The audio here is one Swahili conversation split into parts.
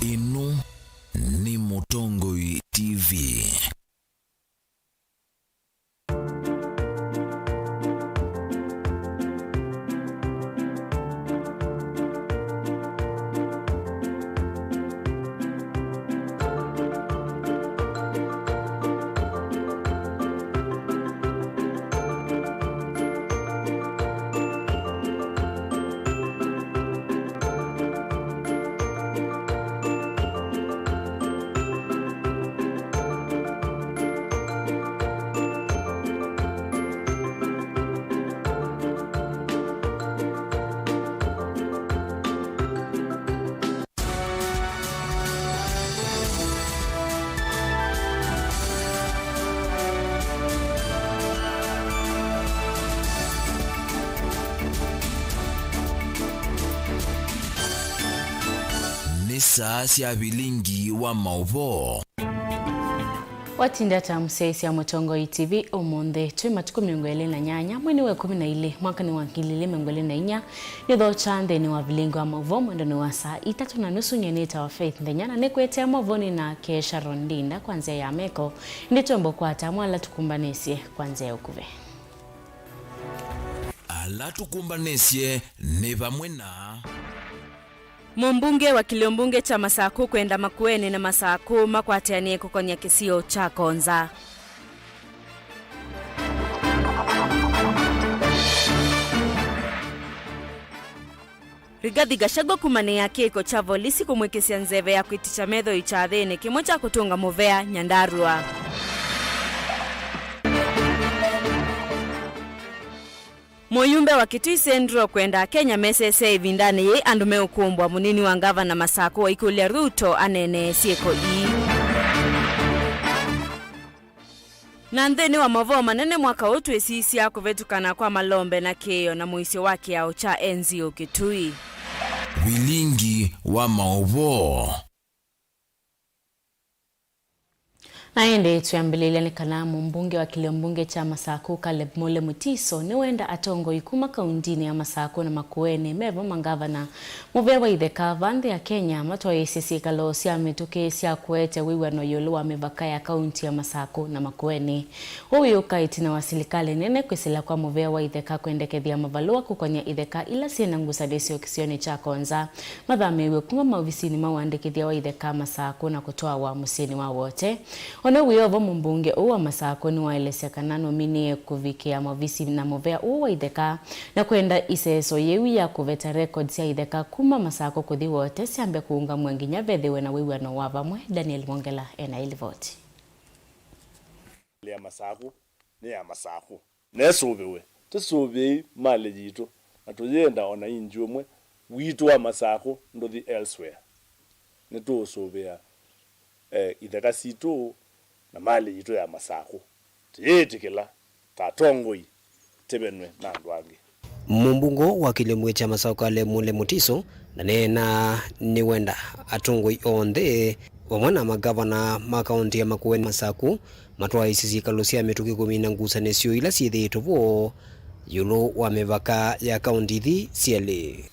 Inu ni Mutongoi TV. Ni saa sya bilingi wa mauvoo. Watinda tamuseisi ya Mutongoi TV umunthe twi matuku 28 mwini wa 12 mwaka ni wa 2024 nithocha nthini wa vilingi wa mauvoo mwendo ni wa saa 3:30 nyenita wa Faith Nthenyana nikwetea mauvoo na Kesha Rondinda kwanzia ya meko nditombo kwata mwala tukumbanisye kwanzia ya ukuve. Ala tukumbanisye ni vamwe na Mumbunge wa kiliombunge cha Masaku kwenda Makueni na Masaku makwatianie kukonya kisio cha Konza. Rigathi Gachagua kumania kiko cha volisi kumwikisya nzeve ya kwitisha metho ichathini kimwe cha kutunga muvea Nyandarua. Muyumbe wa Kitui Central kwenda Kenya mesese ivindani yi andu meukumbwa munini wa ngavana Masaku waikulia Ruto anene sieko ii. Na nthini wa mavoo manene mwaka uu twisisia kuvetukana kwa malombe na kiio na muisyo wa kiao cha enzio Kitui. Wilingi wa mauvoo. Naende tuyambilile ni kalamu mbunge wa kiliombunge cha Masaku Caleb Mule Mutiso niwenda atongoi kuma kaundini ya Masaku na Makueni mevo mangavana muvea wa itheka vanthi ya Kenya matwaisye syikalo sya mituki sya kuete wiwano yulu wa mivaka ya kaunti ya Masaku na Makueni. Uyu kaitina wa silikali nene kwisila kwa muvea wa itheka kuendekethia mavalua kukonya itheka ila syina ngusanisyo kisioni cha Konza mathamiwe kuma maovisini ma uandikithia wa itheka Masaku na kutwawa musyini wa wote. Ona wiyovo mumbunge uu wa Masaku ni waelesya kana nominie kuvikia maovisi na muvea uu wa itheka na kwenda iseso yiu ya kuveta records ya itheka kuma Masaku kuthi wote syambe kuungamwe nginya vethiwe na wiwano wa vamwe. Daniel Mwongela ena ilivoti. Ya Masaku ni ya Masaku nesuviwe tusuviei mali yitu na tuyenda ona inji umwe witu wa Masaku nduthi elsewhere nitusuvia itheka situ na mali yitu ya Masaku tiyitikila tatongoi tibenwe na andu angi. Mumbungo wa kilemwe cha Masaku Caleb Mule Mutiso na nena ni wenda atongoi onthe vamwe na magavana ma kaunti ya Makueni Masaku matwaisye syikalo sya mituki kumina ngusanisyo ila syithiitwe vo yulu wa mivaka ya kaunti ithi syeli.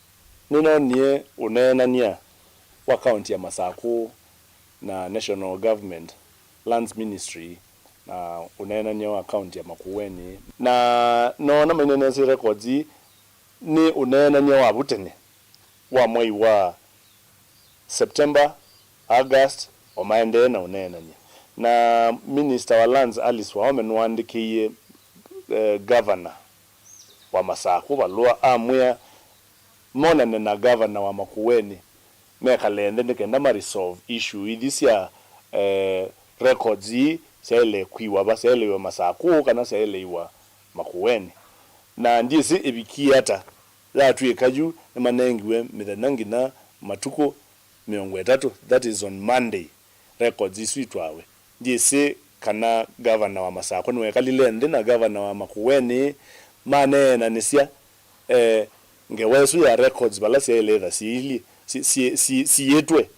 Ninonie uneenania wa kaunti ya Masaku na National Government Lands Ministry na uneenania wa kaunti ya Makueni na nona mainenesi records ni uneenania wa butene wa mwei wa September, August omaendee na uneenania na Minister wa Lands Alice Wahome niwandikiie governor wa Masaku valua amwia monane na governor wa Makueni mekalende nikenda ma resolve issue ithi sya records ii syaile kwiwa ba syaile Masaku kana syaile Makueni na ndisi ibikie ata yatwika ju ni manengiwe mithenya ngina matuku 30, that is on Monday records isu itwawe ndisi kana governor wa Masaku niwekalile nthi na governor wa Makueni maneenanisya ngewesu ya records bala syaile siili siyetwe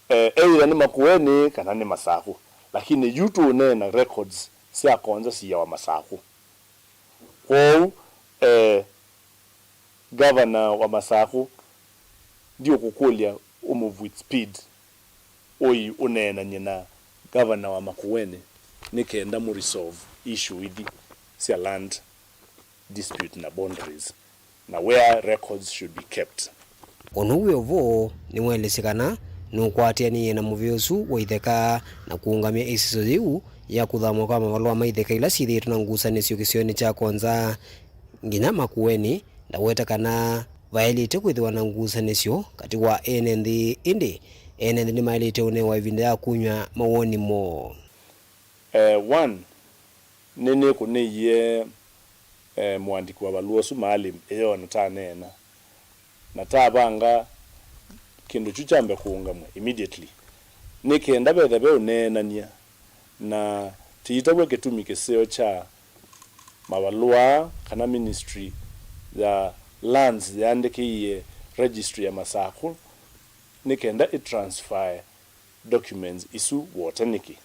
either ni Makueni kana ni Masaku lakini yutu unena records sya konza siya wa Masaku kwou governor wa Masaku ndio kukulia Move with speed oi uneenanye na governor wa Makueni nikenda mu resolve issue ithi cia land dispute na boundaries na where records should be kept. Onuwe ovo niwelesekana nukwatianie na muvi usu wa itheka na kuungamia isiso yiu ya kuthamwa kwa mavalua ma itheka ila syithiitwe na ngusanisyo kisioni cha Konza nginya Makueni ndaweta kana vailite kwithiwa na ngusanisyo kati wa ene nthi indi ene nthi nimailite unewa ivinda ya kunywa mawoni mo. One nini kuniye mwandiki wa baluosu maalim iyo natanena natabanga kindu chuchambe kuungamwe immediately nikenda bethe be unenania na tiitagwe kitumi kiseo cha mabalua kana ministry ya lands yandikiie registry ya Masaku nikenda i transfer documents isu wote niki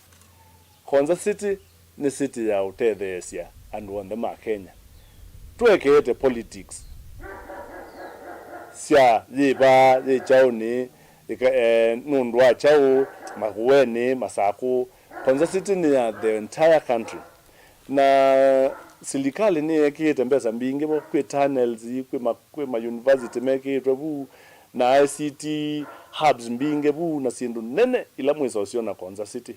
Konza City ni city ya utetheesya andu onthe ma Kenya twekete politics sia yiba yichauni nundu wa chau Makueni Masaku. Konza City ni ya the entire country na serikali ni yekite mbesa mbingi bo kwi tunnels kwi ma university mekitwe bu na ICT hubs mbingi bu na sindu nene ila mwisa usiona Konza City.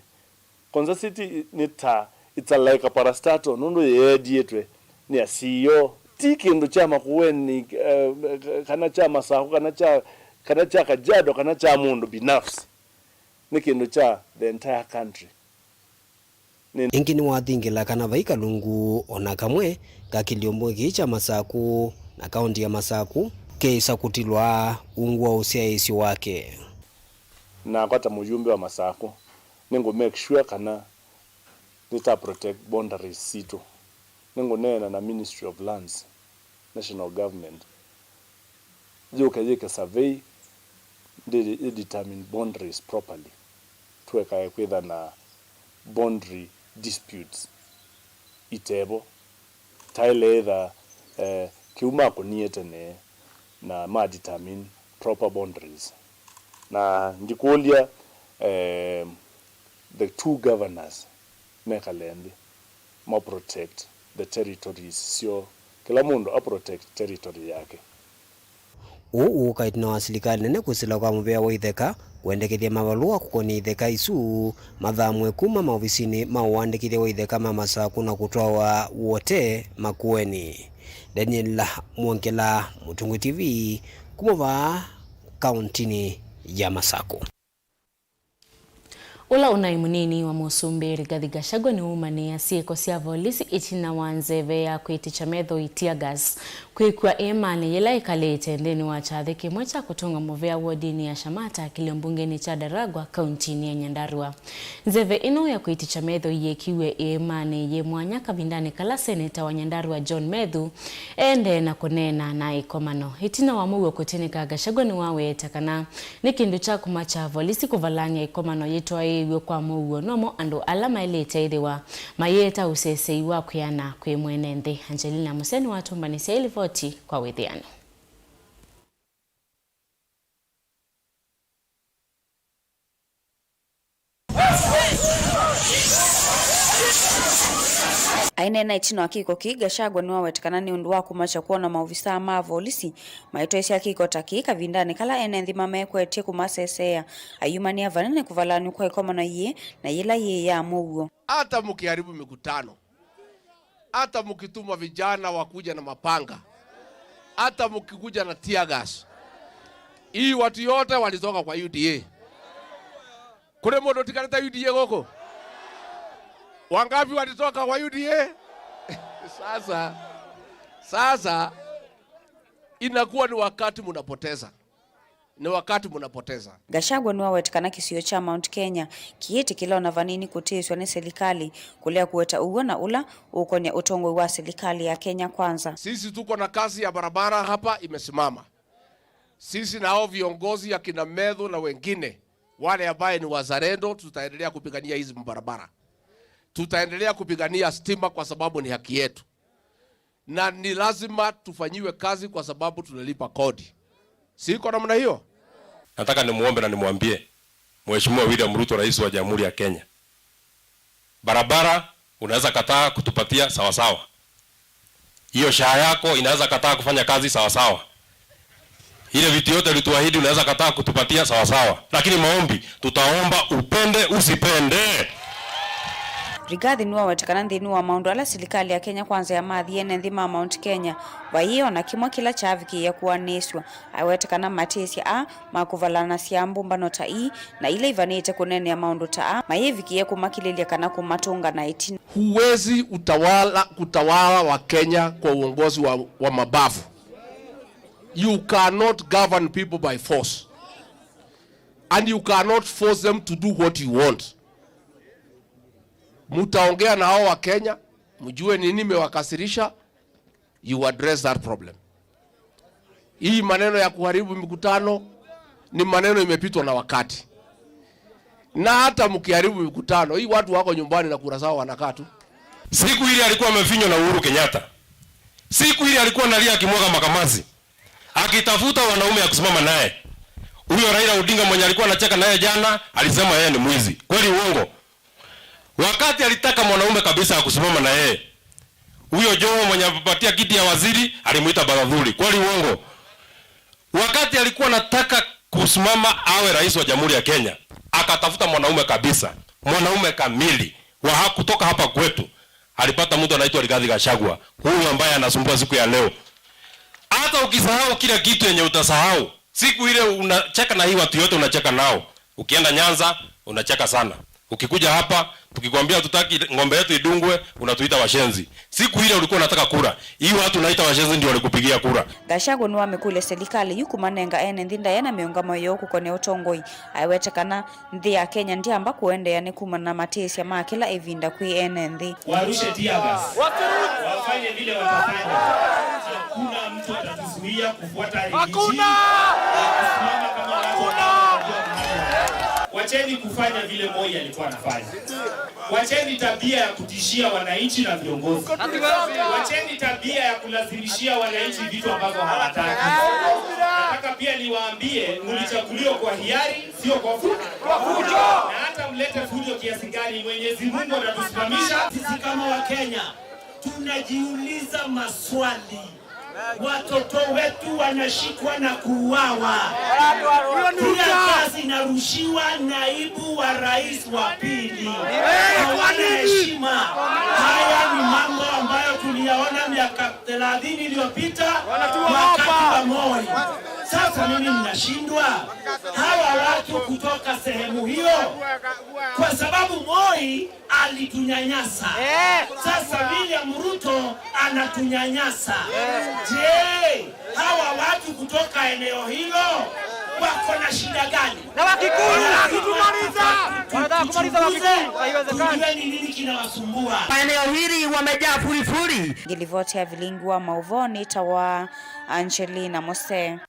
Konza City ni ta it's a like a parastatal nundu yedietwe ni a CEO ti kindu cha Makueni kana cha Masaku kana cha Kajiado kana cha mundu binafsi ni kindu cha the entire country. Ingi ni wathingila kana vai kalungu ona kamwe ka kiliombo giki cha Masaku na kaunti ya Masaku keisa kutilwa ungu wa usiaisi wake. Na kwata mujumbe wa Masaku ningu make sure kana nita protect boundaries situ ningu nena na Ministry of Lands national government yuke yike survey ndi determine boundaries properly tuweka kwitha na boundary disputes itebo tailetha kiuma kuniete ne na ma determine proper boundaries na ndikulia the two governors mekalembe ma protect the territories sio kila mundu a protect territory yake. Uu kaitina wa serikali nene kusila kwa muvea wa itheka kuendekethia mavalua kukoni itheka isu mathamwe kuma maofisini ma uandikithia wa itheka ma Masaku na kutwawa wote Makueni. Daniel Mwongela, Mutungwi TV, kumova kauntini ya Masaku. Ula unai munini wa musumbi Rigathi Gachagua ni umania sieko sia volisi itina wanzeve ya kuiticha metho itia gas kwikwa imani yela ikalete ndeni wa chathi kimwe cha kutunga muvea wodini ya Shamata kiliombungeni cha Daragwa kauntini ya Nyandarua. Nzeve ino ya kuiticha metho yekiwe imani ye mwanya kavindani kala seneta wa Nyandarua John Methu ende na kunena na ikomano. Itina wa muwe kutinika Gachagua ni wawe takana ni kindu cha kumacha volisi kuvalanya ikomano yitwa iwe kwa mugo nomo andu alama ilete ithiwa mayeta usese iwa kuyana kwe mwene nthi. Angelina Museni watumbanisia ilivoti kwa withiano. Ainena ichino akiko ki Gachagua ni wawetekana ni undu wa kumacha kuona maofisa ma volisi maitwa cia kiko ta ki kavindani kala ene nthima mekwetie kumasesea ayumania vanene kuvalani kwa ikomano ye na yila ye ya muguo. Hata mkiharibu mikutano, hata mkituma vijana wakuja na mapanga, hata mkikuja na tear gas, hii watu yote walitoka kwa UDA. Kule mundu tikaleta UDA goko? Wangapi walitoka kwa UDA? Sasa inakuwa ni wakati mnapoteza. Ni wakati mnapoteza. Gachagua ni wawetekana kisio cha Mount Kenya kiiti kilona vanini kutiswa ni serikali kulea kuweta ugo na ula ukonia utongwe wa serikali ya Kenya Kwanza. Sisi tuko na kazi ya barabara hapa imesimama. Sisi nao viongozi ya kina Methu na wengine wale ambaye ni wazalendo tutaendelea kupigania hizi barabara. Tutaendelea kupigania stima kwa sababu ni haki yetu. Na ni lazima tufanyiwe kazi kwa sababu tunalipa kodi. Siko namna hiyo? Nataka nimuombe na nimwambie Mheshimiwa William Ruto, rais wa Jamhuri ya Kenya, barabara unaweza kataa kutupatia sawa sawa, hiyo SHA yako inaweza kataa kufanya kazi sawa sawa, ile vitu yote ulituahidi unaweza kataa kutupatia sawa sawa, lakini maombi tutaomba, upende usipende. Rigathi niwawetekana nthini wa maundu ala silikali ya Kenya Kwanza ya mathi ene nthi ma Mount Kenya vaiyo na kimwe kila chavikiia kuaniswa awetekana matisya a makuvalana sya mbumbano ta ii na ile ivanite kunenea maundu ta a mayivikie kumakililia kana kumatunga na itina. Huwezi utawala kutawala wa Kenya kwa uongozi wa mabavu. You cannot govern people by force. And you cannot force them to do what you want. Mutaongea na hao wa Kenya, mjue nini imewakasirisha, you address that problem. Hii maneno ya kuharibu mikutano ni maneno imepitwa na wakati. Na hata mkiharibu mikutano, hii watu wako nyumbani na kura zao wanakaa tu. Siku ile alikuwa amefinywa na Uhuru Kenyatta. Siku ile alikuwa analia akimwaga makamasi, akitafuta wanaume ya kusimama naye. Huyo Raila Odinga mwenye alikuwa anacheka naye jana alisema yeye ni mwizi. Kweli uongo? Wakati alitaka mwanaume kabisa akusimama na yeye, huyo Joho mwenye alipatia kiti ya waziri alimuita baradhuli. Kweli uongo? Wakati alikuwa anataka kusimama awe rais wa Jamhuri ya Kenya, akatafuta mwanaume kabisa, mwanaume kamili wa kutoka hapa kwetu. Alipata mtu anaitwa Rigathi Gachagua, huyu ambaye anasumbua siku ya leo. Hata ukisahau kila kitu yenye utasahau, siku ile unacheka na hii watu yote unacheka nao. Ukienda Nyanza unacheka sana. Ukikuja hapa tukikwambia tutaki ng'ombe yetu idungwe, unatuita washenzi. Siku ile ulikuwa unataka kura, hii watu unaita washenzi ndio walikupigia kura. Gachagua niwamekulia serikali yukumanenga ene nthi ndaia na miungamo yoo kukonia utongoi aiwetekana nthi ya Kenya ndiamba kuendeea ni kuma na matisya ma kila ivinda kwi ene nthi. Warushe tear gas, wafanye vile watafanya, hakuna mtu atatuzuia kufuata Riggy G na kusimama kama watu ambao wanajua mahali. Wacheni kufanya vile Moi alikuwa anafanya. Wacheni tabia ya kutishia wananchi na viongozi. Wacheni tabia ya kulazimishia wananchi vitu ambavyo hawataki. Nataka pia niwaambie, mlichaguliwa kwa hiari, sio kwa fujo. Na hata mlete fujo kiasi gani, Mwenyezi Mungu atatusimamisha. Sisi kama Wakenya tunajiuliza maswali. Watoto wetu wanashikwa na kuuawa. Tear gas inarushiwa naibu wa rais wa pili. Hawana heshima. Haya ni mambo ambayo tuliyaona miaka 30 iliyopita wakati wa Moi. Sasa mimi mnashindwa hawa watu kutoka sehemu hiyo, kwa sababu Moi alitunyanyasa. Sasa William Ruto anatunyanyasa. Je, hawa watu kutoka eneo hilo wako na shida gani? Na Wakikuyu wanataka kumaliza Wakikuyu, haiwezekani. Tujue ni nini kinawasumbua. Eneo hili wamejaa furifuri. Ngilivotea vilingi wa mauvoni tawa Angelina Mose.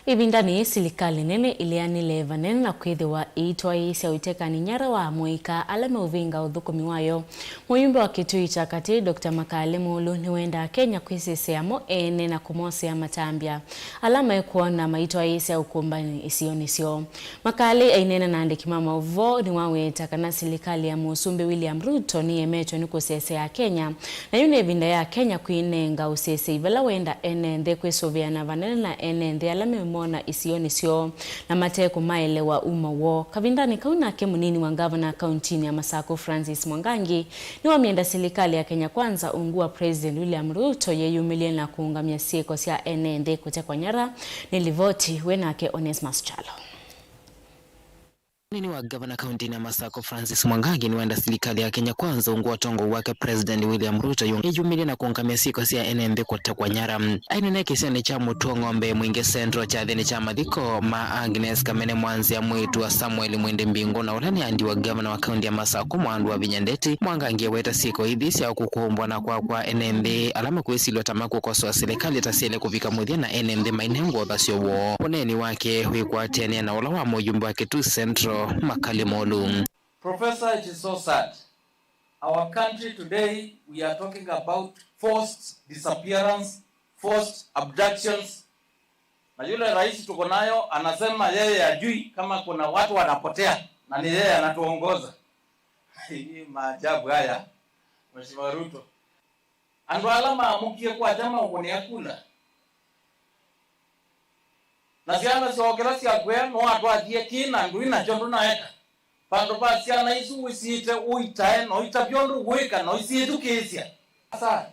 Ivindani silikali nene ilianile vanene na kwithiwa iitwa isya uitekani nyara wa muika ala meuvinga uthukumi wayo. Muyumbe wa Kitui cha Kati Dr. Makali Mulu niwenda Kenya kwisiseamo ene na kumosea matambya ala mekuona maitwa isya ukumbani isiyo nisyo. Makali ainena na andiki mama uvo ni waweta kana silikali ya Musumbi William Ruto ni emetwe ni kusesea Kenya na yune ivinda ya Kenya kuinenga usese ivala wenda ene nthe kwisuviana vanene na ene nthe ala mona isiyo nisyo na mateko maelewa uma wo kavindani kaunake munini wa gavana kauntini ya Masaku Francis Mwangangi ni wamienda serikali ya Kenya Kwanza ungua President William Ruto yeyumilie na kuungamia sieko sya ene nthe kutekwa nyara nilivoti wenake Onesmus Chalo. Nini wa gavana kaunti na Masako Francis Mwangangi ni wenda serikali ya Kenya Kwanza ungua tongo wake President William Ruto yeyumilie na kuungamia sieko sya ene nthe kutekwa nyara. Ainene kisiani cha mutuo ng'ombe mwingi Central cha thini cha mathiko ma Agnes Kamene Mwanzia mwitu wa Samuel Mwende Mbingu na ulani andi wa gavana wa kaunti ya Masako mwandu wa Vinyandeti Mwangangi weta sieko ithi sya kukumbwa na kwa ene nthe alama kwisilwa tamaku kosoa serikali tasiele kuvika muthia na ene nthe mainengwo thasyo wo uneni wake wikwatiania na ula wa mujumbe wa Kitui Central Makali Molu. Professor, it is so sad. Our country today, we are talking about forced disappearance, forced abductions. Na yule rais tuko nayo anasema yeye hajui kama kuna watu wanapotea na ni yeye anatuongoza. Hii maajabu haya, Mheshimiwa Ruto. Andu ala maamukie kwa chama ukunia kula. Na ciana ciokera ciakwe no atwathie kina ndu inacho ndunaeka. Pandu pa ciana icu wiciite uitae no itavyo ndu gwika no iciithukisia. Sasa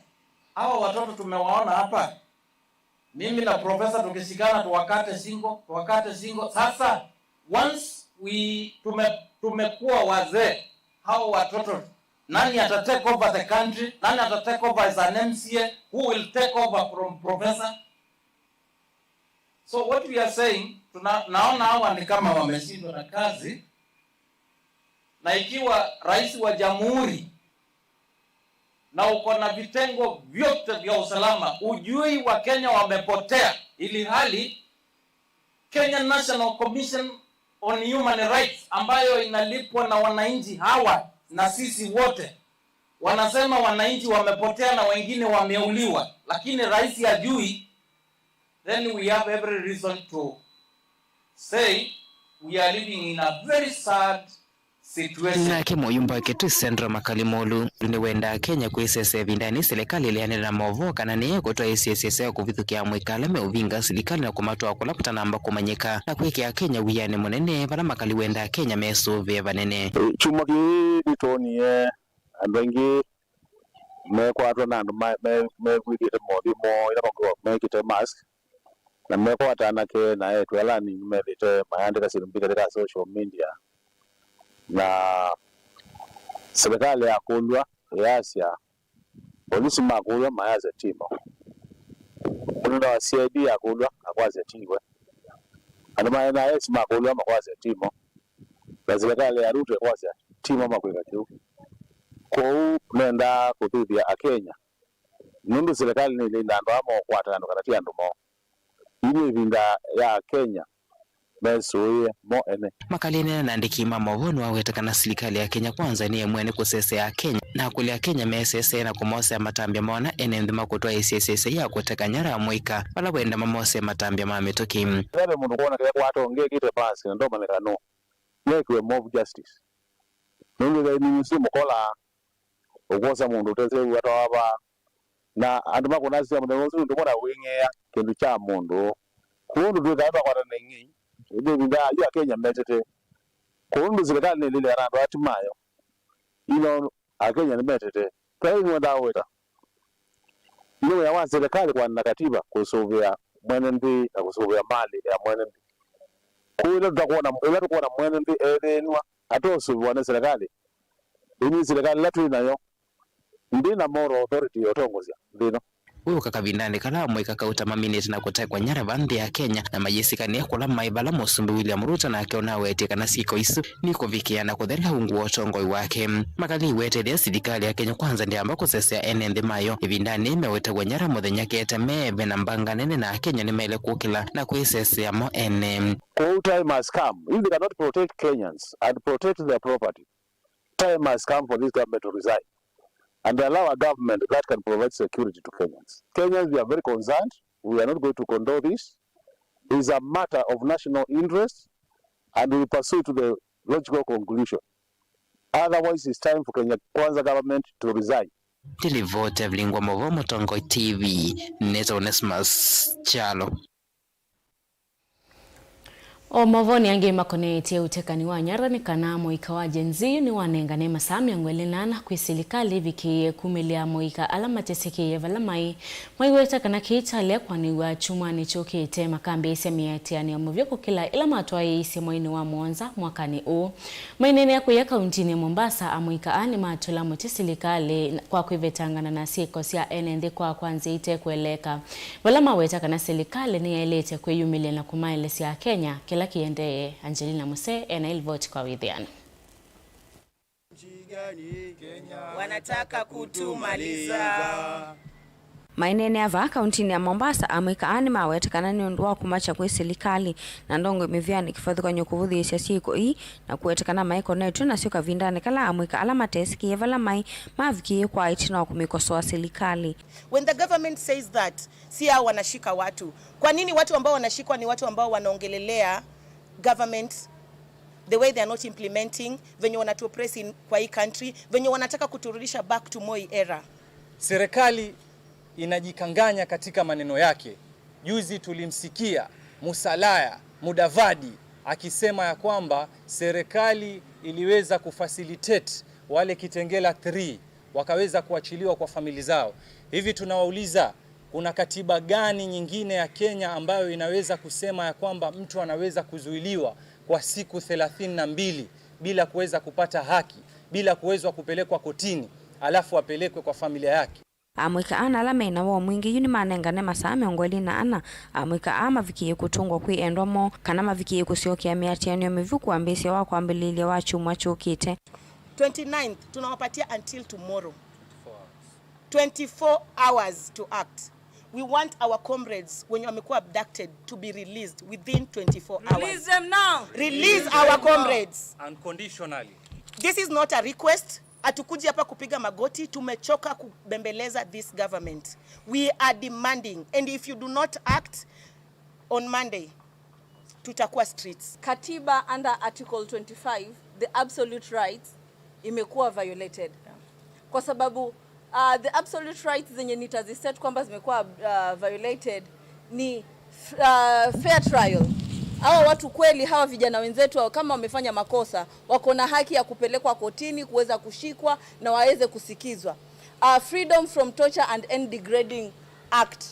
hawa watoto tumewaona hapa, mimi na profesa tukishikana tuwakate shingo, tuwakate shingo. Sasa once we tumekuwa wazee, hao watoto nani ata take over the country? Nani ata take over as an MCA? Who will take over from professor? So what we are saying, naona hawa ni kama wameshindwa na kazi. Na ikiwa rais wa jamhuri na uko na vitengo vyote vya usalama, ujui wa Kenya wamepotea, ili hali Kenya National Commission on Human Rights ambayo inalipwa na wananchi hawa na sisi wote, wanasema wananchi wamepotea na wengine wameuliwa, lakini rais hajui. Then we have every reason to say we are living in a very sad situation. Nake muyumba Kitui Central Makali Molu niwenda Kenya kwisese ivindani serikali ilianira movo kana niye kutwa isesese kuvithukia mwikala meuvinga serikali na kumatwa kula kutanamba kumanyika na kwikia Kenya wiyani munene vala Makali wenda Kenya mesuvie vanene. Chuma kii nitonie andu aingi mekwatwa na andu mekwithite mothi mo ila makorwo mekite mask na mekwata anake na etu ala anini methite mayandika syindu mbingi katika social media na serikali yakulwa yasya polisi makulwa mayasya timo undu wa CID yakulwa akwasya tiwe andu ma NIS makulwa makwasya timo na serikali ya Ruto yakwasya timo makwika kiu kou nenda kuthuthia akenya nundu serikali ni ilinda andu amo kwata andu kana ti andu mo ini ivinda ya Kenya mesuie mo ene. Makalene na ndikima mawono wawetekana serikali ya Kenya Kwanza ni mwene kusesea Kenya na kulia Kenya mesese na kumosea matambya mona ene nthima kutwa isesese ya kuteka nyara mwika wala wenda mamose matambya ma mituki. Vele mundu kuona kile kwatongie kite pasi na ndo manekano nekiwe mob justice nundu the ni mukola ukosa mundu utese watawapa na andu makunasia mundu ndu kona wing'ea kindu cha mundu kundu twikaba kwatana ing'ei ivinda ya Kenya metete kundu serikali ni lile andu atimayo ino akenya ni metete twaing'wenda wita niwe ya serikali kwa na katiba kusuvia mwene nthi na kusuvia mali ya mwene nthi kuila tutakuona ila tukuona mwene nthi ethenwa atosuviwa ni serikali ini serikali la twinayo ndina moral authority yotongozya nthino. Uyu kakavindani kala mwika kauta maminiti na kutekwa nyara vanthi ya Kenya na majisikania kula maivala musumbi William Ruto na akiona wetie kana siko isu ni kuvikia na kuthela ungu wa utongoi wake. Makali wetethia serikali ya Kenya Kwanza ndiamba kusesea ene nthi mayo ivindani mewetagwa nyara muthenya kete meve na mbanga nene na Kenya ni mele kukila na kuisesea mo ene. All time has come. If they cannot protect Kenyans and protect their property, time has come for this government to resign and allow a government that can provide security to Kenyans. Kenyans, we are very concerned. We are not going to condone this. It is a matter of national interest, and we will pursue to the logical conclusion. Otherwise, it's time for Kenya Kwanza government to resign. Tilivote Vilingwa Movo, Mutongo TV, Neto Onesmus Chalo. Omovoni ange makonetie utekani wa nyara ni kana moika wa Gen Z ni wanengane masami angwele nana kwi serikali vikiye kumilia moika alama tesikiye valamai mwaiweta kana kiitale kwani wa chuma ni chokite makambi ise miatiani omuvyoko kila ila matwa ise mwaini wa Mwanza mwakani u mainene ya kuya kauntini Mombasa amoika ani matula muti serikali kwa kuivetangana na siko sia enende kwa kwanza ite kueleka valama weta kana serikali ni elete kweyumilia na kumaelesi ya Kenya kila kiende. Angelina Muse ena ilvote kwa withiana. Wanataka kutumaliza. Mainene ava kaunti ya Mombasa amwika ani mawetekana ni undu wa kumacha kwi serikali na ndongo imivyani kifathukanyo kuvuthiisya syiko ii na kuwetekana maikonetwe nasyo kavindani kala amwika ala matesikie vala mai mavikie kwa itina wa kumikosoa serikali. When the government says that si hao wanashika watu, kwa nini watu ambao wanashikwa ni watu ambao wanaongelelea government the way they are not implementing, venye wanatu oppress kwa hii country, venye wanataka kuturudisha back to Moi era. Serikali inajikanganya katika maneno yake. Juzi tulimsikia Musalaya Mudavadi akisema ya kwamba serikali iliweza kufacilitate wale Kitengela 3 wakaweza kuachiliwa kwa famili zao. Hivi tunawauliza, kuna katiba gani nyingine ya Kenya ambayo inaweza kusema ya kwamba mtu anaweza kuzuiliwa kwa siku 32 bila kuweza kupata haki, bila kuweza kupelekwa kotini, alafu apelekwe kwa familia yake? Amwika ana ala mena wa mwingi yuni manengane masaa 24 amwika a mavikie kutungwa kwi endwa mo kana mavikie kusyokia miatianio mivuku ambisya wa kwambililia wa chumwa chukite. 29th tunawapatia until tomorrow 24 hours to act. We want our comrades wenye wamekuwa abducted to be released within 24 hours. Release them now. Release our comrades unconditionally. This is not a request. Hatukuji hapa kupiga magoti, tumechoka kubembeleza this government. We are demanding, and if you do not act on Monday, tutakuwa streets. Katiba under Article 25, the absolute rights imekuwa violated. Kwa sababu the absolute rights zenye nitaziset kwamba zimekuwa violated ni fair trial. Hawa watu kweli, hawa vijana wenzetu kama wamefanya makosa wako na haki ya kupelekwa kotini, kuweza kushikwa na waweze kusikizwa. Freedom from Torture and End Degrading Act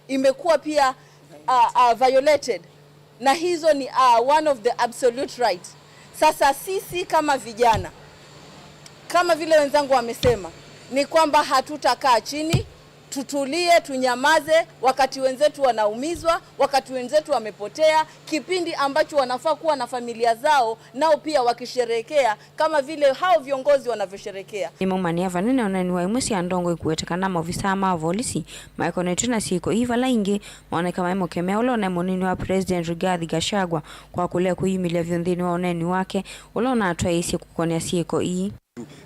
imekuwa pia violated, na hizo ni one of the absolute rights. Sasa sisi kama vijana, kama vile wenzangu wamesema, ni kwamba hatutakaa chini, tutulie, tunyamaze wakati wenzetu wanaumizwa, wakati wenzetu wamepotea, kipindi ambacho wanafaa kuwa na familia zao nao pia wakisherehekea kama vile hao viongozi wanavyosherehekea. Nimaumania vanene onani wa imwe sya ndongo ikuwetekana maofisa ma volisi maikonetwe na siko ivala ingi maoneka maimukemea ula one munini wa President Rigathi Gachagua kwa kulea kuyimilia vyonthini wa uneni wake ula onatwaisye kukonia siko ii.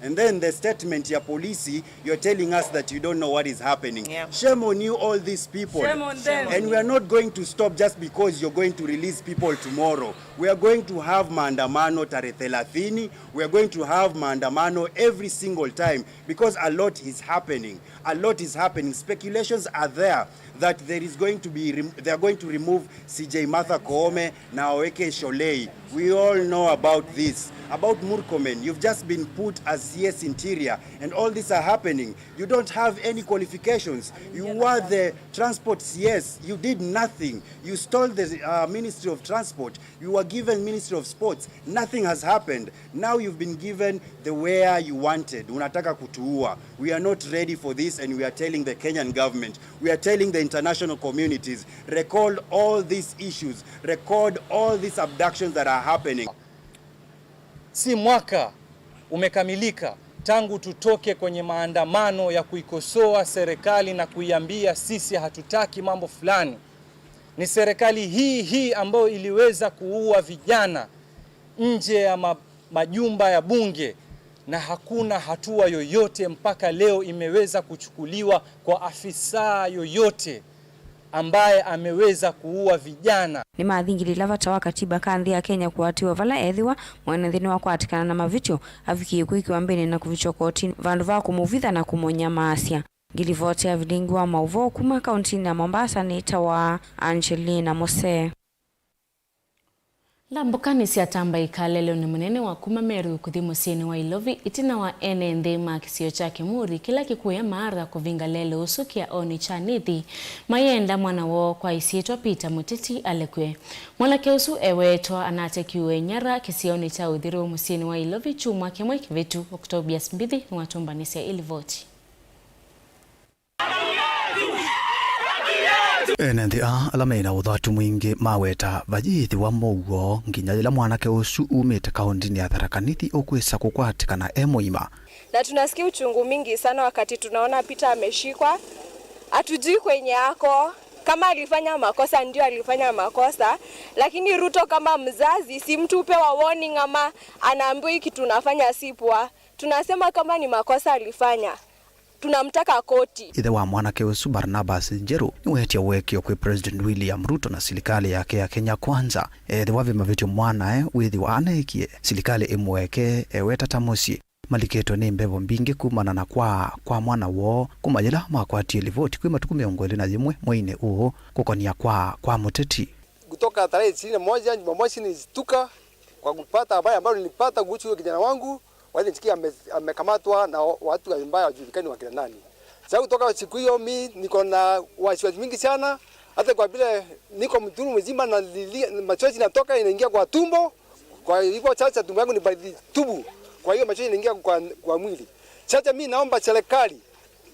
And then the statement ya polisi, you're telling us that you don't know what is happening. Yeah. Shame on you, all these people. Shame on them. And we are not going to stop just because you're going to release people tomorrow. We are going to have maandamano tarehe 30. We are going to have maandamano every single time because a lot is happening. A lot is happening. Speculations are there that there is going to be they are going to remove CJ Martha Koome na waweke Sholei. We all know about this. About Murkomen, you've just been put as CS Interior, and all these are happening. You don't have any qualifications. You were the Transport CS. You did nothing. You stole the Ministry of Transport. You were given Ministry of Sports. Nothing has happened. Now you've been given the where you wanted. Unataka kutuua. We are not ready for this, and we are telling the Kenyan government. We are telling the international communities, record all these issues, record all these abductions that are happening. Si mwaka umekamilika tangu tutoke kwenye maandamano ya kuikosoa serikali na kuiambia sisi hatutaki mambo fulani. Ni serikali hii hii ambayo iliweza kuua vijana nje ya majumba ya bunge, na hakuna hatua yoyote mpaka leo imeweza kuchukuliwa kwa afisa yoyote ambaye ameweza kuua vijana. Ni mathingilila vata wa katiba ka nthi ya Kenya kuatiwa vala ethiwa mwene nthini wa kwatikana na mavitio avikie kwikiwa mbini na kuvichwa kotini vandu va kumuvitha na kumonya maasya. Ngilivotea vilingi wa mauvo kuma kaunti ya Mombasa ni tawa Angelina Mose. Lambukani siatamba ikalelo ni munene wa kuma Meru kuthi musyini wa Ilovi itina wa ene nthima kisio cha Kimuri kila kikuya mara kuvinga lelo usukia oni cha nithi mayenda mwana wo kwa isietwa Peter Muteti alekwe mwanake usu ewetwa anatekiwe nyara kisioni cha uthiru musyini wa Ilovi chumwa kimwe kivitu Oktobias Mbithi ni watumbanisia ilivoti. Ene a ala mena uthatu mwingi maweta vajithi wa mouo nginya yila mwanake usu umite kaunti ya Tharaka Nithi ukwisa kukwatikana e muima. Na tunasikia uchungu mingi sana wakati tunaona Peter ameshikwa, Hatujui kwenye ako. Kama alifanya makosa ndio alifanya makosa, lakini Ruto kama mzazi si mtu upewa warning ama anaambiwa hiki tunafanya si poa. Tunasema kama ni makosa alifanya, tunamtaka koti. Ithe wa mwanake usu Barnabas Njeru niwetia wekio kwi President William Ruto na silikali yake ya Kenya Kwanza ethiwa vimavityo mwanae withiwa anekie silikali imweke eweta ta musyi malikitwe ni mbevo mbingi kumana na kwa mwana woo kuma yila makwatie livoti kwi matuku 21 mweine uu kukonia kwa muteti. Kutoka tarehe 21 Jumamosi nilishtuka kwa kupata habari ambayo nilipata kuhusu huyo kijana wangu. Walinisikia amekamatwa na watu ambao hawajulikani wakina nani. Sasa kutoka siku hiyo mi niko na wasiwasi mingi sana, hata kwa vile niko mtu mzima na machozi natoka inaingia kwa tumbo. Kwa hivyo sasa tumbo yangu ni baridi tubu. Kwa hiyo machozi inaingia kwa mwili. Sasa mi naomba serikali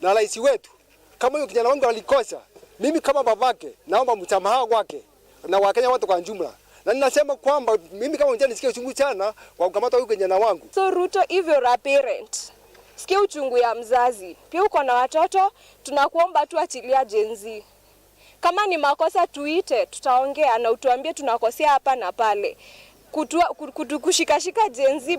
na rais wetu, kama huyo kijana wangu alikosa, mimi kama babake naomba msamaha wake na Wakenya wote kwa jumla. Na ninasema kwamba mimi kama mjane nisikie uchungu sana kwa kukamata huyu kijana wangu. So Ruto, if you're a parent, sikia uchungu ya mzazi. Pia uko na watoto, tunakuomba tu achilia Gen Z. Kama ni makosa tuite, tutaongea na utuambie tunakosea hapa na pale. Kushikashika Gen Z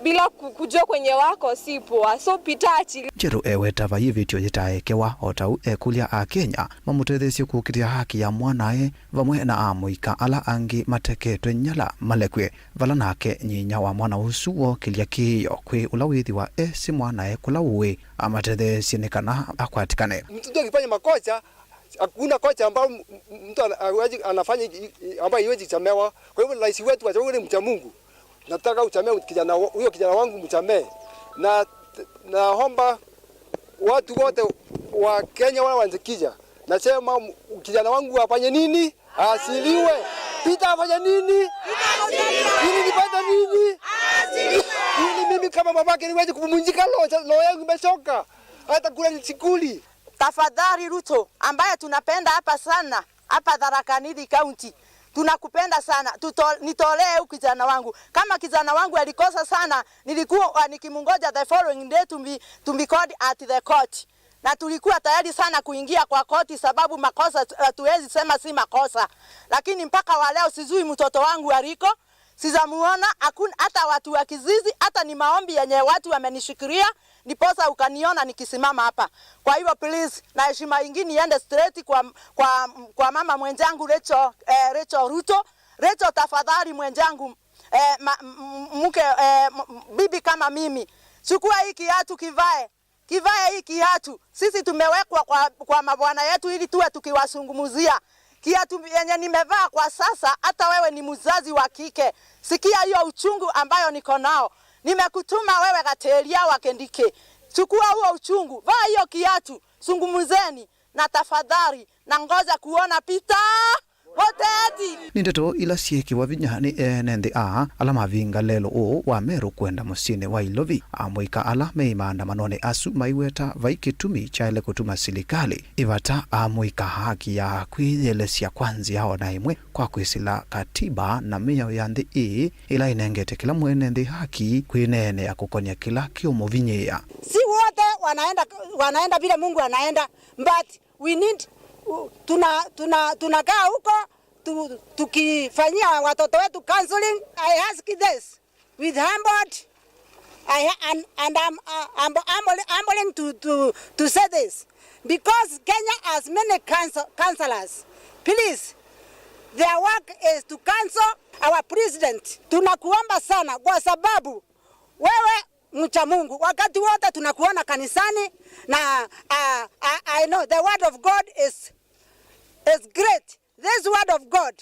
bila kujua kwenye wako si poa. So Peter achilia. Njeru eweta vayivityo yitaekewa otau ekulia a Kenya mamutethesie kukitia haki ya mwanae vamwe na amuika ala angi mateketwe nyala malekwe vala nake nyinya wa mwana usu wokilia kiyo kwi ula withiwa esi mwanae kula uwi amatethesie ni kana akwatikane. Mtu akifanya makosa, hakuna kocha ambao mtu anafanya ambaye haiwezi kusamehewa. Kwa hivyo rais wetu kwa sababu ni mcha Mungu, nataka usamee kijana huyo, kijana wangu msamee. Na naomba watu wote wa Kenya wale wanzikija, nasema kijana wangu afanye nini? Asiliwe. Peter afanye nini? Ili nipate nini? Ili mimi kama babake niweze kupumzika, roho yangu imechoka. Hata kula nisikuli. Tafadhali Ruto, ambaye tunapenda hapa sana, hapa Tharaka Nithi County, tunakupenda sana. Nitolee huyu kijana wangu. Kama kijana wangu alikosa sana, nilikuwa nikimngoja the following day to be called at the court. Na tulikuwa tayari sana kuingia kwa koti sababu makosa hatuwezi sema si makosa. Lakini mpaka wa leo sijui mtoto wangu aliko. Sijamuona, hakuna hata watu wa kizizi, hata ni maombi yenye watu wamenishikilia ndiposa ukaniona nikisimama hapa. Kwa hivyo please, na heshima nyingine iende straight kwa mama mwenzangu Rachel Ruto. Rachel, tafadhali mwenzangu, mke bibi kama mimi, chukua hii kiatu kivae. Kivae hii kiatu. Sisi tumewekwa kwa mabwana yetu ili tuwe tukiwazungumzia. Kiatu yenye nimevaa kwa sasa, hata wewe ni mzazi wa kike, sikia hiyo uchungu ambayo niko nao. Nimekutuma wewe Gatelia wa Kendike, chukua huo uchungu, vaa hiyo kiatu, zungumzeni na tafadhali, na ngoja kuona Peter Muteti. Ni ndeto ila siekiwa vinya ni ene nthi a ala mavinga lelo uu wa Meru kwenda musyini wa Ilovi amwika ala me maandamanoni asu maiweta vai kitumi chaile kutuma silikali ivata amwika haki ya kwiyelesya kwanzia ona imwe kwa kwisila katiba na miao ya nthi ii ila inengete kila mwene nthi haki kwinene ya kukonya kila kiumuvinyia. Si wote wanaenda vile Mungu anaenda, but we need tunakaa huko tukifanyia watoto wetu counseling. I ask this with humbled, and I'm humbling to say this because Kenya has many counselors. Please, their work is to counsel our president. Tunakuomba sana kwa sababu wewe mcha Mungu, wakati wote tunakuona kanisani na I know the word of God is great. This word of God,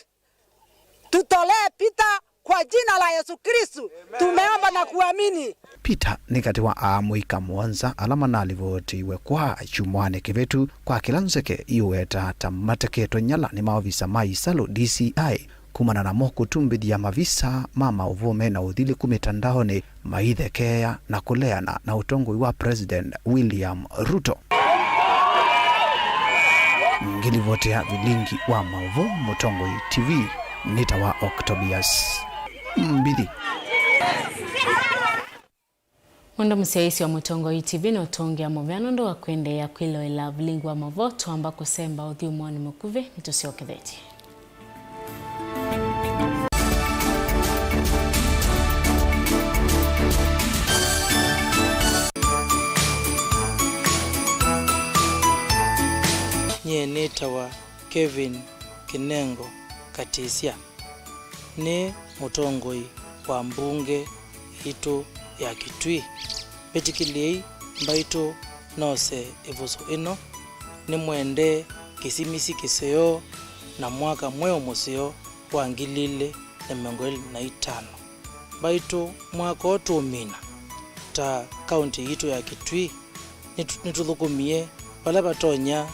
tutolee Peter kwa jina la Yesu Kristo. Tumeomba na kuamini. Peter ni kati wa amuika mwanza alama na alivotiwe kwa chumwane kivetu kwa kila nzeke iweta tamateketwe nyala ni maofisa maisalo DCI kumana na moko tumbithia mavisa mama uvume na uthili kumitandaoni maithekea na kuleana na utongoi wa President William Ruto. Ngilivotea vilingi wa mauvo Mutongoi TV nita wa Octobias Mbithi. Mwendo musiaisi wa Mutongo ITV na utongia muvyano ndo wa kuendeea kwiloela vulingu wa mavoto amba kusemba uthiumwani mukuvi nitusioketheti. Nye nitawa Kevin Kinengo Katisya ni mutongoi wa mbunge itu ya Kitui particularly mbaitu nose evuso ino ni mwende kisimisi kiseo na mwaka mweo museo wa 2025 mbaitu mwaka otumina ta kaunti itu ya Kitui nituthukumie vala batonya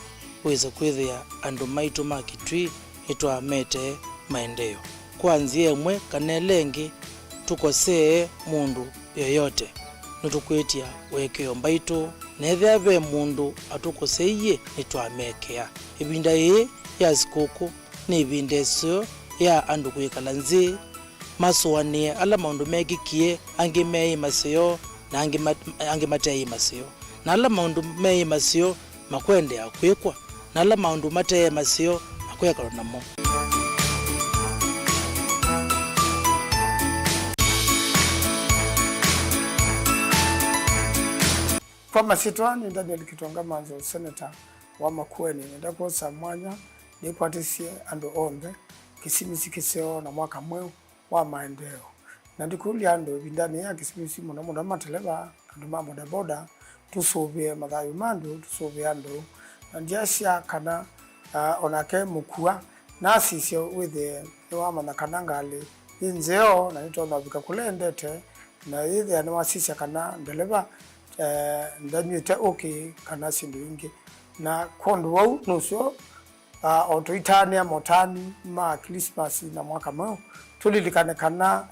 weza kwithia andu maitu ma Kitui itwamete maendeleo kwanzia emwe kana elengi tukosee mundu yoyote nitukwitia wekeo mbaitu nethia ve mundu atukoseiye nitwamekea ivinda ii ya sikuku ni ivinda isio ya andu kwikala nzi masuanie ala maundu mekikie angi mei maseo na angi matei maseo na ala maundu mei maseo makwendea kwikwa na ala maundu matee maseo makwekala namo. Kwa masitwa ni Daniel Kitonga Manzo, senator wa Makueni, ndakosa mwanya nikwatisie andu onthe kisimisi kiseo na mwaka mweu wa maendeleo na ndikulia andu ibindani ya kisimisi muno muno mateleba andu ma bodaboda tusuvie mathayu mandu tusuvie andu na ndiacia kana onake mukua nasicio withie niwamanya kana ngali inzeo na nitona vika kulendete na yithia niwasicia kana ndeleva ndanyuite uki kana sindu ingi na kondu wau nucio otuitania motani ma Christmas na mwaka mweu tulilikane kana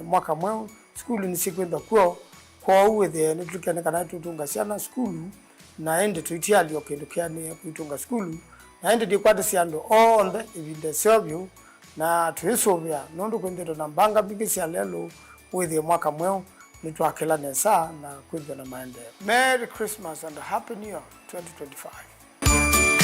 mwaka mweu skulu ni sikwenda kuo kwou withie nitulikane kana tutunga ciana skulu na ende tuitialio kindu kianie kuitunga skulu na ende ndikwate andu onthe ivinda syovyu na twisuvia nundu kwithitwe na mbanga mbingi cia lelu withie mwaka mweu nitwakila nesa na kwithwa na maendeleo. Merry Christmas and a Happy New Year 2025.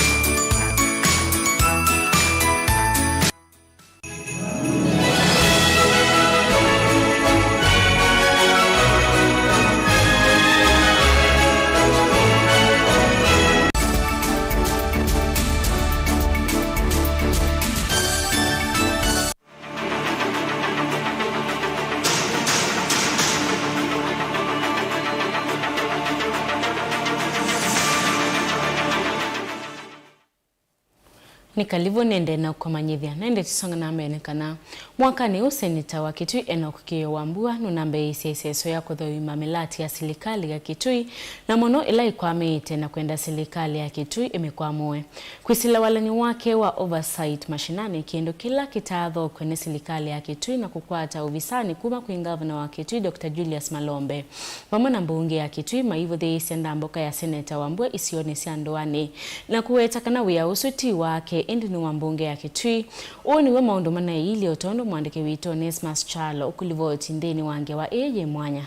Nikalivo nende na kumanyithia nende tusonga na mbene kana mwaka ni useneta wa Kitui Enock Kiio Wambua nunambe iseseso ya kuthoima milati ya serikali ya Kitui na mono ila ikwamite na kwenda serikali ya Kitui imekwamue kwisila walani wake wa oversight mashinani kiendo kila kitaatho kwenye serikali ya Kitui na kukwata uvisani kuma kuingavana wa Kitui Dr. Julius Malombe pamwe na mbunge ya Kitui maivo theisia ndamboka ya seneta Wambua isione sia ndoani na kuweta kana wia usuti wake indi ni wambunge ya Kitui uo niwe maundu mana ili otondo mwandike wito Onesmus Chalo ukulivoti ndini wange wa eye mwanya.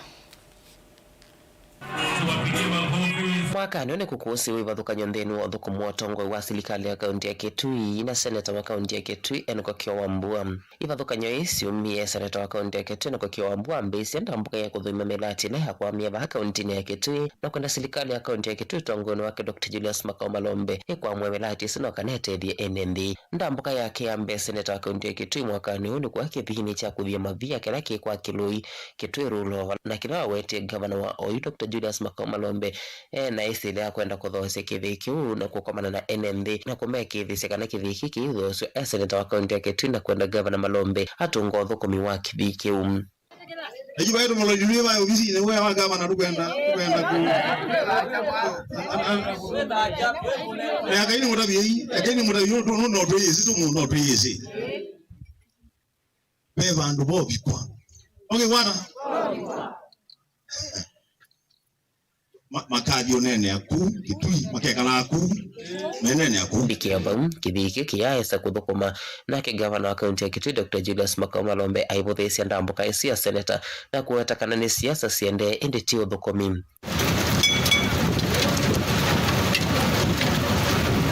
Mwaka nione kukuhusi wivathukanyo nthini wa uthukumu wa utongoi wa serikali ya kaunti ya Kitui na seneta wa kaunti ya Kitui Enock Kiio Wambua. Ivathukanyo isiumie seneta wa kaunti ya Kitui Enock Kiio Wambua ambisi ndambuka ya kuthuima milati na hakwamia vaha kauntini ya Kitui na kwenda serikali ya kaunti ya Kitui utongoni wake Dr. Julius Makau Malombe ikwamwe milati sino kanetethie ene nthi. Ndambuka yake ya mbe seneta wa kaunti ya Kitui mwakani huu ni kwa kithini cha kuthia mavia kila kikwa Kilui Kitui Rulo na kila wawete gavana wa oyu Dr. Julius Makau Malombe na isile kwenda kuthoosya kithii kiu na kukomana na NND na kumekithisya kana kithii kiki ithoosyo e seneta wa kaunti ya Kitui na kwenda gavana Malombe atunga uthukumi wa kithii kiu. Makathi unene aku Kitui makekala aku menene aku Bikiamba kithiki kiyaesa kuthukuma nake gavana wa kaunti ya Kitui Dr. Julius Makau Malombe aivuthiisya ndambuka isu ya seneta na kuweta kana ni siasa siendee indi ti uthukumi.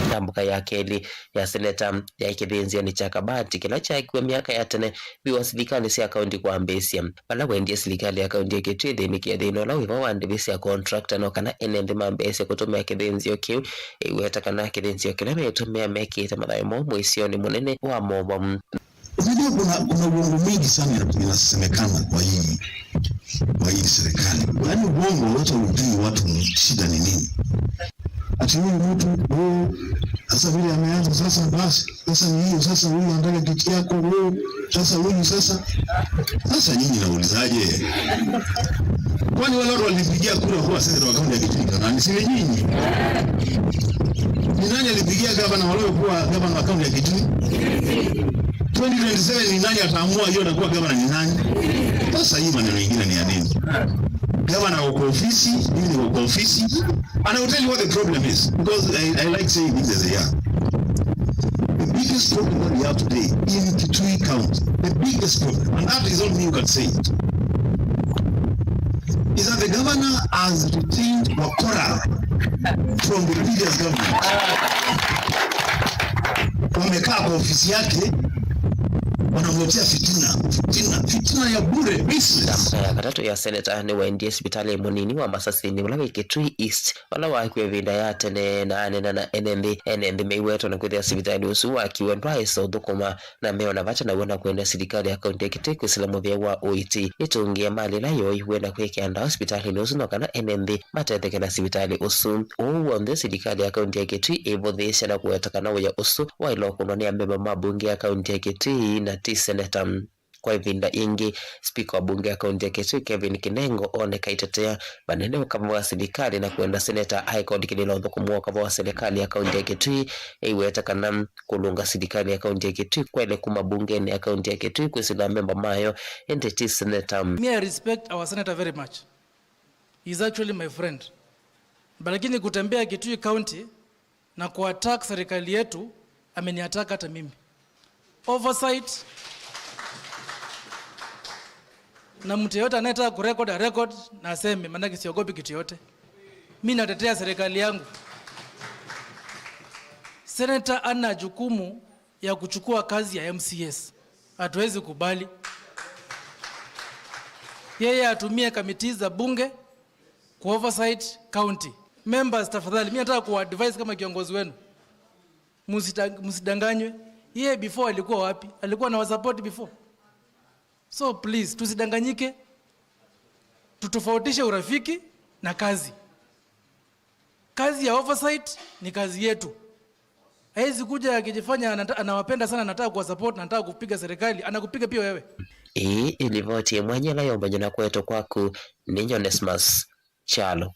Ndambuka ya keli ya seneta ya kithinzio ni cha kabati kila chakiwa miaka ya tene biwa silikali sya kaunti kwambisya pala wendie silikali ya kaunti ya Kitui thinikia thina ula wiva wa ndivisi contractor no kana ene nthi mambisya kutumia kithinzio kiu iweta kana kithinzio kila metumia mekite mathayo mo mwisioni munene wa mobo. Unajua kuna uongo mingi sana inasemekana kwa hii serikali. Yaani uongo wote hujui watu shida ni nini. Ati huyu mtu sasa vile ameanza sasa basi sasa ni hiyo sasa huyu anataka kiti yako huyu sasa huyu sasa. Sasa nyinyi naulizaje? Kwani wale watu walipigia kura kwa seneta wa kaunti ya Kitui nani? Si nyinyi? Ni nani alipigia gavana waliokuwa gavana wa kaunti ya Kitui? 2027 ni nani ataamua hiyo atakuwa gavana ni nani? Sasa hii maneno mengine ni ya nini? Gavana uko ofisi, mimi niko kwa ofisi. And I will tell you what the problem is, because I like saying things as they are. The biggest problem that we have today in Kitui County, the biggest problem, and that is not me who can say it, is that the governor has retained wakora from the previous government. Wamekaa kwa ofisi yake wanamletea fitina ya bure business. Ndambuka ya katatu ya seneta ni wendie sipitali munini wa Masasini ula wi Kitui East wala wakiwe vinda ya tene na anena na enenthi meiwetwo na kwithia sipitali usu wakiwe ndwaisa uthukuma na meona vata na wona kwenda serikali ya kaunti ya Kitui kwisila muthia wa OIT itungie mali ila yoiwe na kwikia ndawa sipitali usu no kana enenthi matetheke na sipitali usu uu wonthe serikali ya kaunti ya Kitui ivuthiisya na kuweta kana wia usu wailwa kunwa ni amemba ma bunge ya kaunti ya Kitui na ti seneta. Kwa ivinda ingi spika wa bunge ya kaunti ya Kitui Kevin Kinengo oneka itetea manene ukava wa serikali na kuenda seneta High Court kilila uthukumu wa ukava wa serikali ya kaunti ya Kitui iweta kana kulunga serikali ya kaunti ya Kitui kwele kuma bungeni ya kaunti ya Kitui kwisila memba mayo entity seneta. Me, I respect our senator very much. He is actually my friend. But lakini kutembea Kitui County na kuattack serikali yetu, ameniattack hata mimi. Oversight na mtu yeyote anayetaka kurecord a record na aseme, maanake siogopi kitu yote. Mimi natetea serikali yangu. Senator ana jukumu ya kuchukua kazi ya MCS. Hatuwezi kubali. Yeye atumie kamiti za bunge ku oversight county. Members tafadhali, mimi nataka kuadvise kama kiongozi wenu. Msidanganywe. Yeye before alikuwa wapi? Alikuwa na support before. So please tusidanganyike. Tutofautishe urafiki na kazi. Kazi ya oversight ni kazi yetu. Haizi kuja akijifanya anawapenda sana, anataka kuwa support, anataka kupiga serikali, anakupiga pia wewe. Ii ilivoti mwanya la yomba na kwetu kwaku ni Onesmus Chalo.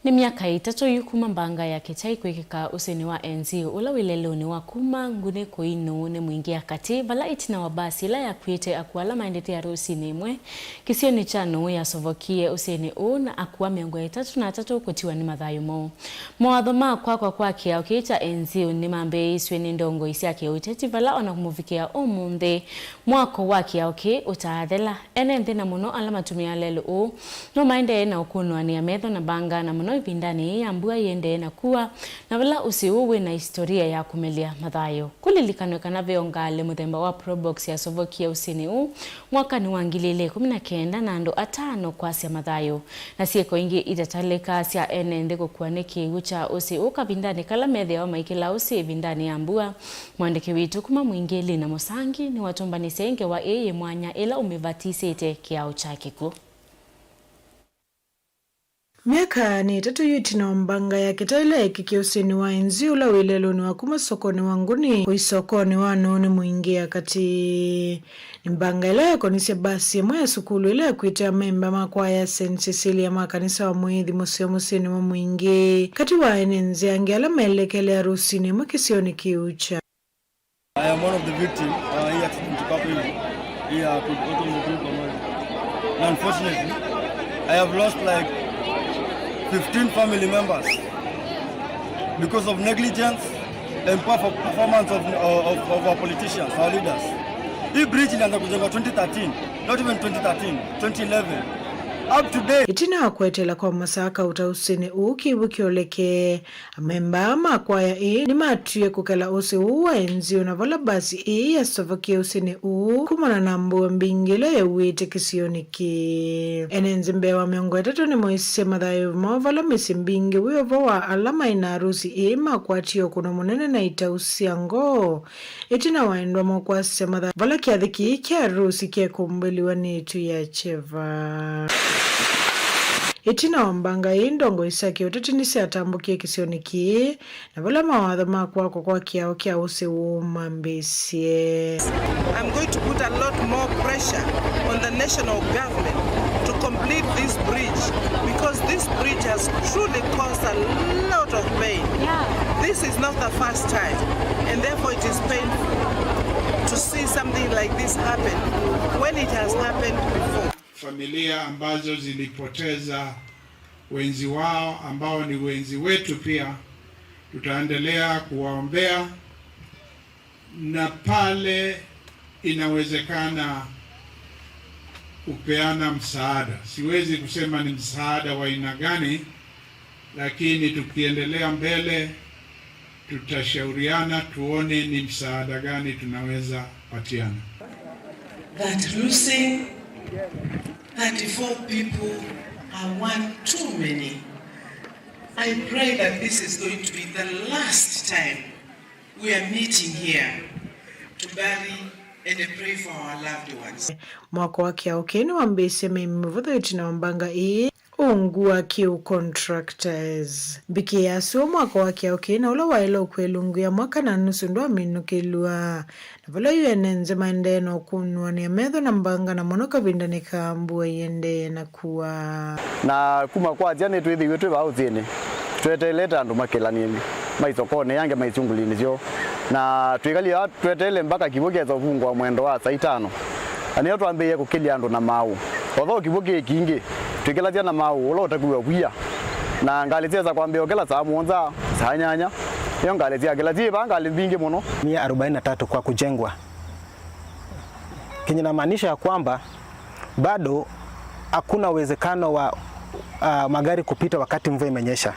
Ni miaka itatu yukuma mbanga ya kitai kwikika usini wa enzi ula wileloni wa kuma ngune koinu ne mwingia kati vala itina wa basi la ya kuite akuala maendete ya rusi nimwe kisioni chano ya sovokie usini u na akuwa 33 kutiwa ni mathayo mo mawatho ma kwa kia ukiita enzi ni mambe iswe ni ndongo isi ya kiuteti vala ona kumuvikia omunde mwako wa kia uki utaathela ene nthi na muno ala matumia lelo u no maende na ukunwa ni ametho na banga na muno ipindani ya mbua yende na kuwa na wala usiuwe na historia ya kumelia mathayo kulilikanwe kana veongale muthemba wa Probox ya sovokia usini u mwaka ni wangilile 19 na ando 5 kwasia mathayo na sieko ingi itataleka sia ene ndiko kuaniki gucha usi ukavindani kala methe wa maikila usi vindani ya mbua mwandiki witu kuma mwingili na musangi ni watumbanisenge wa eye mwanya ila umevatisete kiao chake ku. Miaka ni tatu yutina mbanga ya kitaila ikikiusini wa enzi ula wileloni wa kuma sokoni wanguni kuisokoni wano ni mwingia kati mbanga ila yakonise basi mwa ya sukulu ila ya kuitea memba makwa ya St. Cecilia makanisa wa mwithi museo musini wa mwingi kati wa enenzi ange ala melekele arusini mwikisioni kiucha. I am one of the victims. Hii accident tukapo hivi. Hii watu mtu pamoja. Na unfortunately I have lost like 15 family members because of negligence and poor performance of our politicians, our leaders. Hii bridge ilianza kujengwa 2013, not even 2013, 2011. Up to date. Itina wa kwetela kwa masaka utausini uu kiwu kioleke amemba makwaya ii ni matwie kukela usi uu wa enzio na vala basi ii yasovokie usini uu kumana na mbuwa mbingila yauwite kisioni ki enenzi mbewa 30 ni moise mathayo mo vala misi mbingi wiovo wa alama ina arusi ii makwatio kuno munene na itausia ngo itina waendwa mokwasya mathayo vala kiathi kii kia arusi kiekumbeliwa ni itu ya cheva. Itina wa mbanga ii ndongo isaki uteti nisiatambukie kisioni kii na vala mawatho ma kwakwa kwa kiao kia usi umambisye. I'm going to put a lot more pressure on the national government to complete this bridge, because this bridge has truly caused a lot of pain. This is not the first time, and therefore it is painful to see something like this happen when it has happened before. Familia ambazo zilipoteza wenzi wao ambao ni wenzi wetu pia tutaendelea kuwaombea, na pale inawezekana kupeana msaada. Siwezi kusema ni msaada wa aina gani, lakini tukiendelea mbele tutashauriana tuone ni msaada gani tunaweza patiana. That losing 34 people are one too many. I pray that this is going to be the last time we are meeting here to bury and pray for our loved ones. Mwako wa kiao kinu wambise mimivutho itina wa mbanga ii ungua Q Contractors. Mbiki yasuo mwako wa kiao kinu ula waila ukwelungu ya mwaka na nusu ndo aminukilwa. Na vala yuenenze maendeno kunua ni metho na mbanga na mono kavinda ni kambua yende na kuwa. Na kuma kwa jani tuithi wetu wa uzini. Tueteleta andu makilani maisokone yange maisungulini sio. Na tuigalia tuetele mpaka kivuke za ufungwa mwendo wa saa 5. Ani twambie kukilia andu na mau. Although kivuke kingi tuikelatia na mau ulo utakuwa kuya. Na ngaletia za kwambia okela saa 7 saa 8. Hiyo ngaletia kila jiba ngali vingi muno. 143 kwa kujengwa. Kenye inamaanisha ya kwamba bado hakuna uwezekano wa magari kupita wakati mvua imenyesha.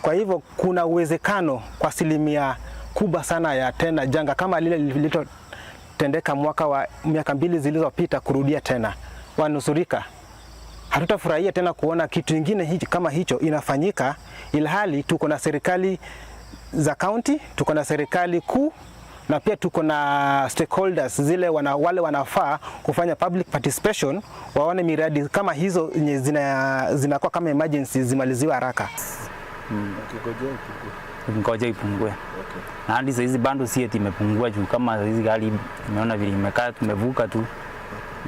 Kwa hivyo kuna uwezekano kwa asilimia kubwa sana ya tena janga kama lile lililotendeka mwaka wa miaka 2 zilizopita kurudia tena. Wanusurika. Hatutafurahia tena kuona kitu kingine hichi kama hicho inafanyika, ilhali tuko na serikali za county, tuko na serikali kuu na pia tuko na stakeholders zile wale wanafaa kufanya public participation, waone miradi kama hizo zinakuwa kama emergency zimaliziwe haraka. Ngoja ipungue. Okay. Na hadi saa hizi bado si eti imepungua juu kama hizi gari tumeona vile imekaa tumevuka tu.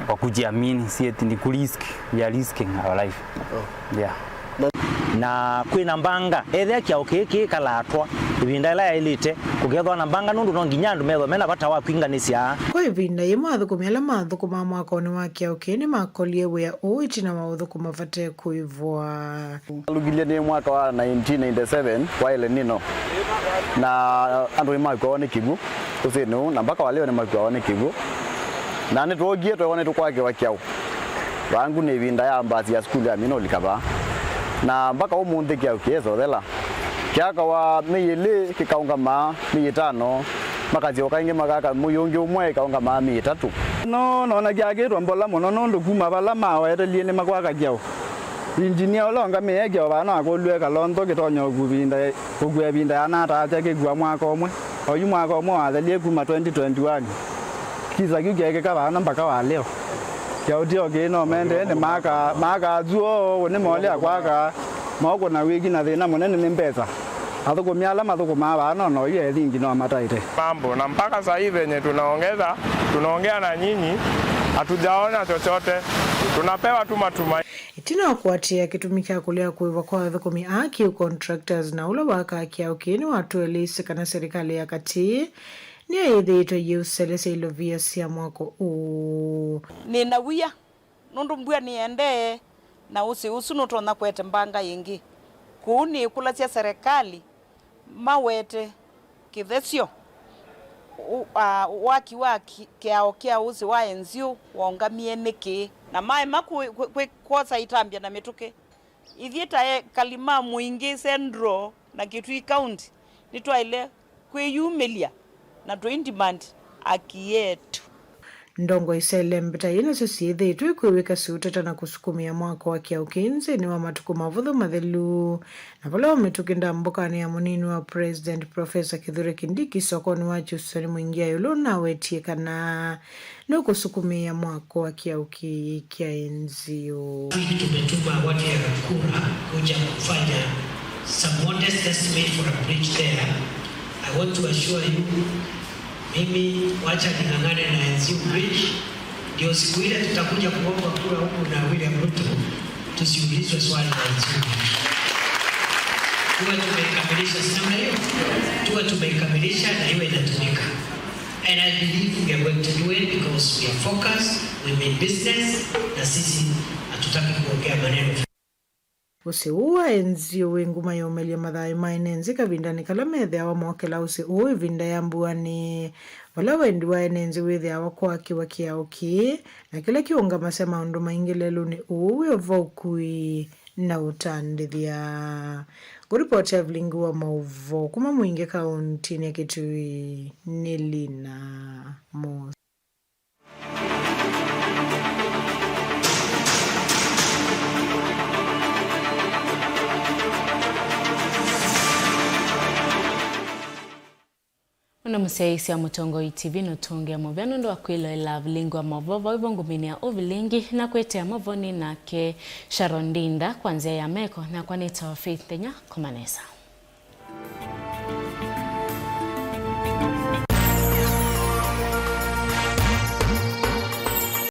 Kwa kujiamini si eti ni kurisk, we are risking our life. Oh. Yeah. Na kwina mbanga ethia kiao kiki kalatwa ivinda ila yailite kukethwa na mbanga nundu no nginya andu methwa mena vata wa kwinganisia. Kwa ivinda yimwe athukumi ala mathukuma mwakoni wa kiao kii ni makolie wia uu itina wa uthukuma vate kuivwa. Lugilia ni mwaka wa 1997 wa El Nino na andu ni makuawa ni kigu usinu na mpaka waleo ni makuawa ni kigu na ni tuogie twewone tukwakiwa kiao wangu ni ivinda ya mbasi ya skulu ya mino likaba na mpaka umunthi kiao kiesothela kiakawa miyili kikaungama miyi 5 makatioka ingi makaka muyungi umwe ikaungama miyi 3. No nona kiakitwa mbola muno nundu kuma vala mawetelie ni makwaka kiao injinia ula ongamie kiao vana akulue kalonzo kitonya kukua ivinda yanataacha kikua mwaka umwe oyu mwaka umwe wathelie kuma 2021 kisa kiu kiekika vana mpaka wa leo kiao tio kino mende ni maka zuo ni molea kwaka moko na wiki na thina munene ni mbesa athukumi ala mathukuma vana no iyo ethingi no mataite mambo na mpaka sasa hivi yenye tunaongea na nyinyi hatujaona chochote, tunapewa tu matumaini. Itina wa kuatia kitumika kulia kuiva kwa athukumi a Q Contractors na ula waka kiao kini watu elise kana serikali ya kati ni aithitwe yiuselese ilovia sia mwako uu. Nina wia nundu mbua niende Na usi usu nutonya kwete mbanga yingi kuuni kula cia serikali mawete kithesio waki wa kiao kia usi wa Enziu waongamie niki na mae maku kwosa itambia na mituki ithie ta kalima Mwingi Central na Kitui County nitwaile kwiyumilia na twi demand haki yetu. Ndongo isele mbita ina sosiethe itwe kwiwika siuteta na kusukumia mwako wa kia ukinzi ni wa matuku mavuthu mathelu na vala wametukinda mbukani ya munini wa President Professor Kithure Kindiki sokoni wa Chusani Mwingia yulu na wetie kana nukusukumia mwako wa kia uki kia enzio. Tumetuma watu ya kura kuja kufanya some modest estimate for a bridge there. I want to assure you, mimi wacha ning'ang'ane na Enziu Bridge ndio siku ile tutakuja kuomba kura huku na William Ruto tusiulizwe swali la Enziu Bridge. Tuwe tumeikamilisha, si namna hiyo? Tuwe tumeikamilisha na iwe inatumika. And I believe we are going to do it because we are focused, we mean business, na sisi hatutaki kuongea maneno. Usi uwa Enziu winguma yomelia mathai maenenzi kavindani kala methiawa mwokela usi uu ivinda ya mbuani vala wendi wa enenzi withiawa kwakiwa kiao kii na kila kiungamasya maundu maingi leluni uu wiova ukui na utandithia. Nguripoti ya vilingi wa mauvo kuma Mwingi Kaunti ya Kitui ni Lina Mosi. Muno musiaisi ya Mutongo TV nutunge muvyano ndo akwilo ila vilingi wa mavovo ivo ngumini ya uvilingi na kwetea mavoni nake Sharon Dinda kwanzia ya meko na kwanita wa Faith Ndenya komanesa.